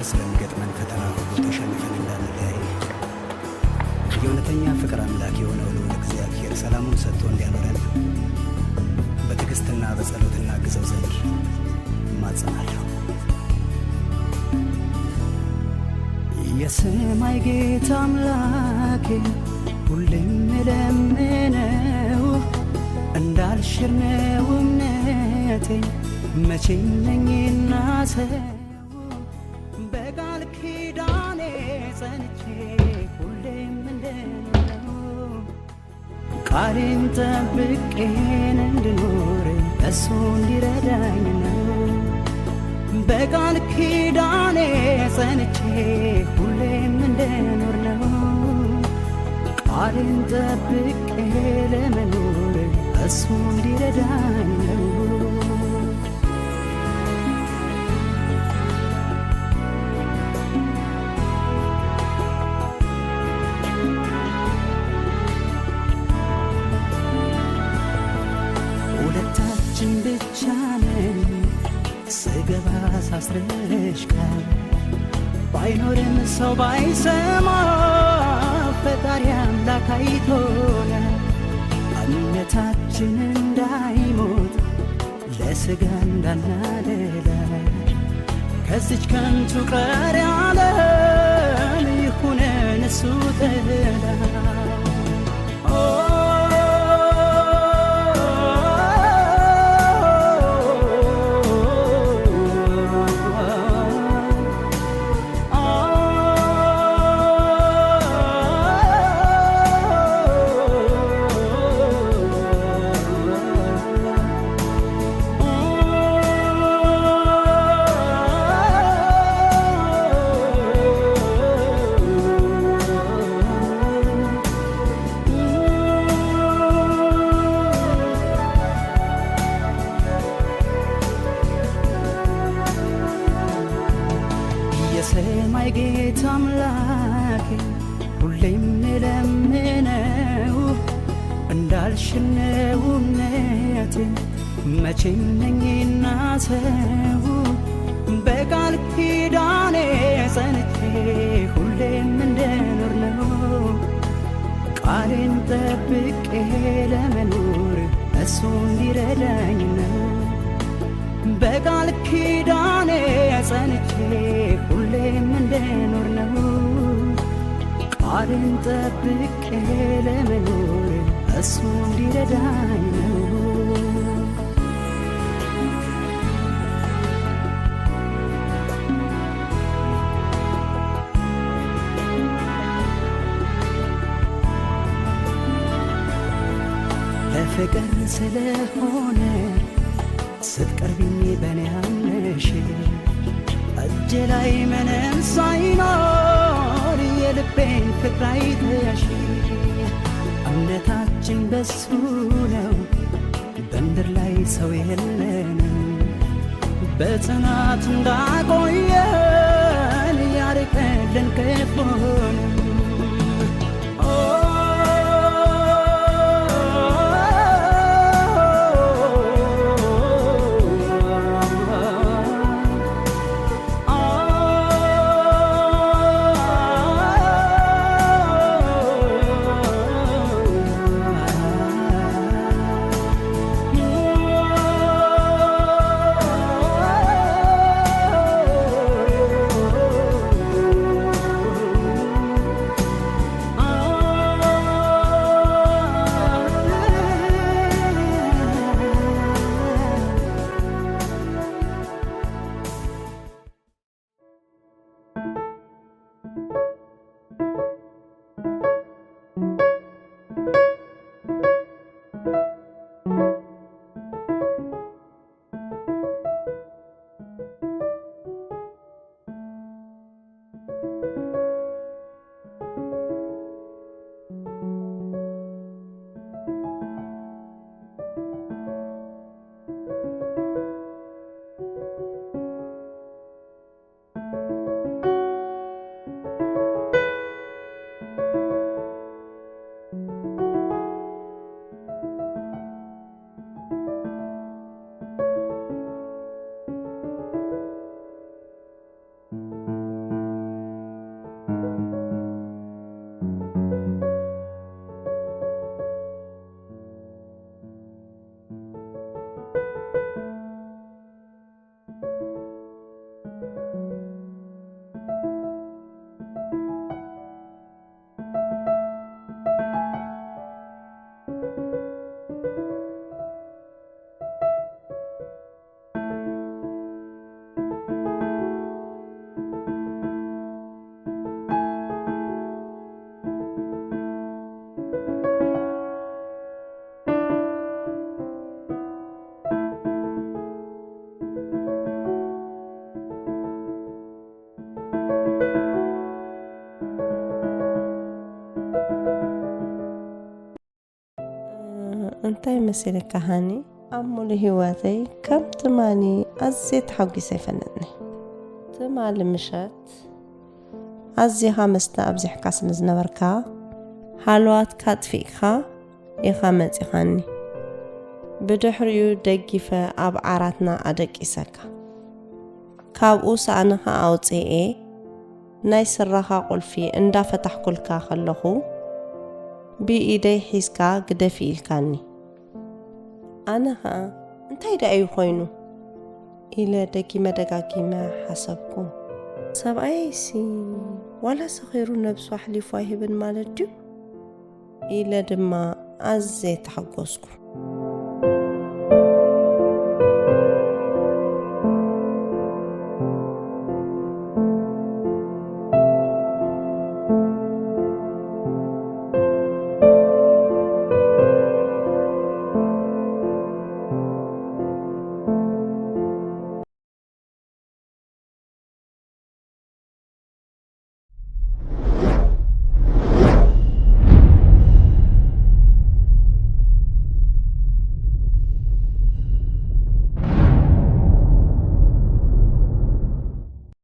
በምድር ስለሚገጥመን ፈተና ሁሉ ተሸንፈን እንዳንለያይ የእውነተኛ ፍቅር አምላክ የሆነው ልዑል እግዚአብሔር ሰላሙን ሰጥቶ እንዲያኖረን በትዕግሥትና በጸሎት እናግዘው ዘንድ እማጸናለሁ። የሰማይ ጌታ አምላኬ ሁሌም እለምነው እንዳልሽር ነው እምነቴ መቼም ነኝና ሰው በቃል ኪዳኔ ጸንቼ ሁሌም እንድኖረው ቃሌን ጠብቄን እንድኖር እሱ እንዲረዳኝ ነው። በቃል ኪዳኔ ጸንቼ ሁሌም እንድኖር ነው። ቃሌን ጠብቄ ለመኖር እሱ እንዲረዳኝ ነው። ሁለታችን ብቻ ነን ስገባ ሳስርሽ ቃል ባይኖርም ሰው ባይሰማ ፈጣሪ አምላክ አይቶነ እምነታችን እንዳይሞት ለስጋ እንዳናደላ ከዚች ከንቱ ቀሪ ዓለም ይሁነን እሱ ጥላ። የሰማይ ጌታ አምላኬ ሁሌም እለምነው እንዳልሽር ነው እምነቴ መቼም ነኝና ሰው በቃል ኪዳኔ ጸንቼ ሁሌም እንድኖር ነው። ቃሌን ጠብቄ ለመኖር እሱ እንዲረዳኝ ነው። በቃል ኪዳኔ ጸንቼ ሁሌም እንድኖር ነው። ቃሌን ጠብቄ ለመኖር እሱ እንዲረዳኝ ነው። ለፍቅር ስለሆነ ስትቀርቢኝ በኔ አምነሽ እጄ ላይ ምንም ሳይኖር የልቤን ፍቅር አይተሽ እምነታችን በሱ ነው በምድር ላይ ሰው የለንም በጽናት እንዳቆየን ያርቅልን ክፉንም። እንታይ መሲልካ ሃኒ፣ ኣብ ሙሉእ ህይወተይ ከም ትማሊ ኣዝየ ተሓጒሰ ኣይፈልጥን'የ። ትማሊ ምሸት ኣዚኻ መስተ ኣብዚሕካ ስለ ዝነበርካ ሃለዋትካ ኣጥፊእካ ኢኻ መጺኻኒ። ብድሕሪኡ ደጊፈ ኣብ ዓራትና ኣደቂሰካ። ካብኡ ሳእንኻ ኣውጺኤ ናይ ስረኻ ቁልፊ እንዳፈታሕኩልካ ከለኹ ብኢደይ ሒዝካ ግደፊ ኢልካኒ። ኣነ ኸኣ እንታይ ደኣ እዩ ኮይኑ ኢለ ደጊመ ደጋጊመ ሓሰብኩ። ሰብኣየይሲ ዋላ ሰኺሩ ነብሱ ኣሕሊፉ ኣይህብን ማለት ድዩ? ኢለ ድማ ኣዝየ ተሓጎስኩ።